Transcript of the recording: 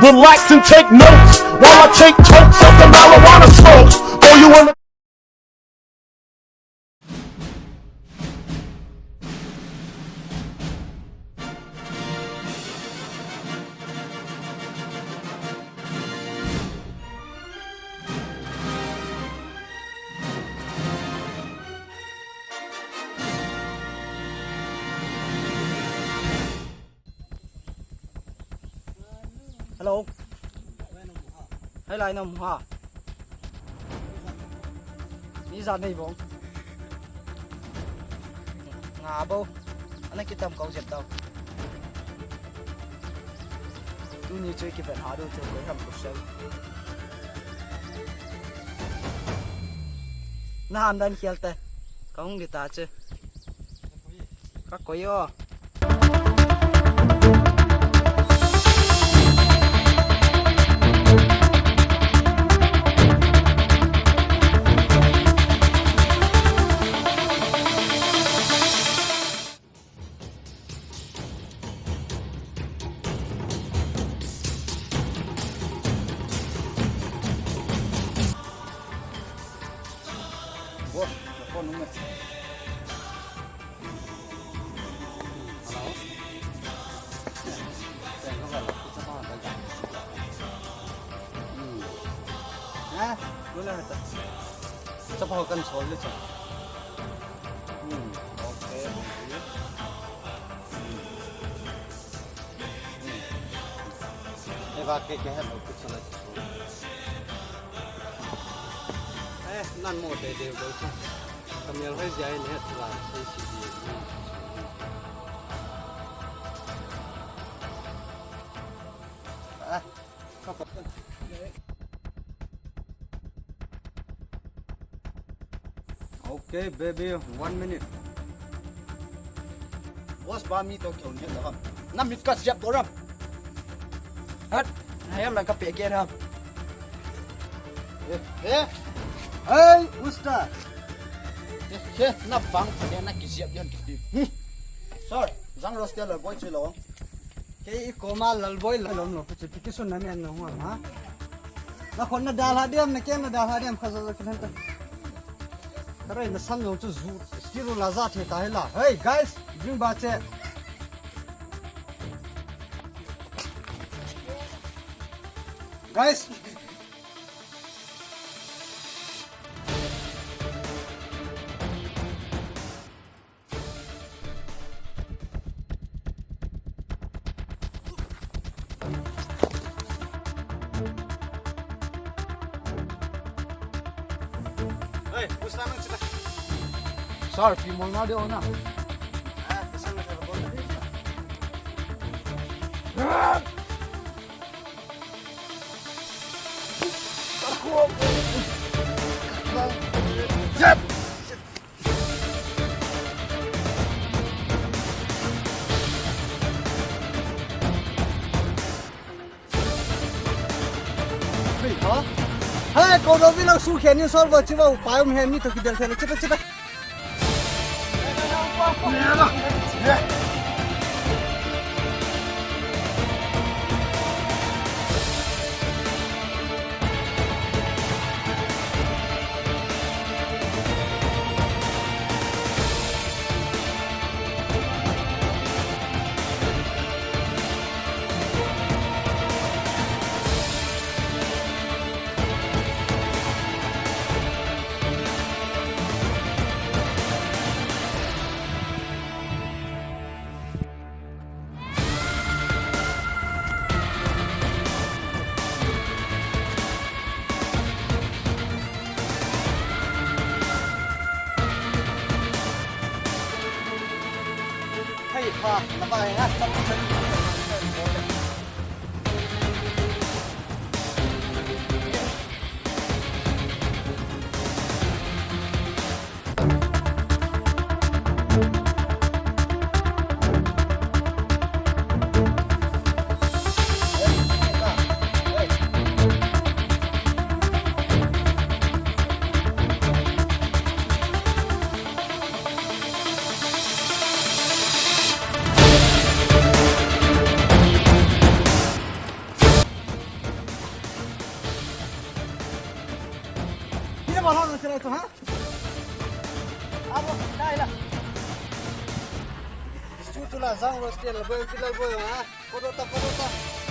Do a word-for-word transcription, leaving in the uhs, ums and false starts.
Relax and take notes while I take totes of the marijuana smokes. Oh, you wanna Hello. Hello, nom ha. Ni ja nei bong. Nga bo. Ana kitam kau jep tau. Tuni chu kipen ha do chu ko ham ko sel. Na ham dan khel te. Ka hung di ta chu. Ka koi o. Wo, na phone nung na. Hello? Hmm. Ha? Wala ta. Sa pa kan solve le sa. Hmm. Okay, thank you. Hmm. Hmm. Eva ke ke hello, kuch na. Eh, nan mo te de ko. Kamel hoi jai ne tla, sei si di. Ah, ka pa. Okay, baby, one minute. Boss ba mi to kyo ne to ham. Na mit ka siap to ram. Hat, hayam lang ka pe ke ram. Eh, eh. Hey, usta. Eh, eh, na bang pha na ki siap yan ki. Hmm. Sir, jang roster la boy chilo. Kei i koma Lalboi lalom lo, chu ti kisun na men no hua ma. Na khon na dalha diam, na kem na dalha diam, kha zo zo kihen ta. Karai na sam jong chu zu, still la za the ta hi la. Hey guys, drink ba che. Guys, Hey, usta nang chita. Sir, pi mol na de ona. Ah, usta nang chita. Hey, ha? Hey, ko no bilang su khen ni sol ba chi ba u pa um he mi to ki del thele chita chita. Hey, pa, na ba, ha, sa, sa, sa. Pol ho nang chilai chu ha. Abo, dai la. Chu chu la jang ro stel boy pilal boy ha. Kodo ta, kodo ta.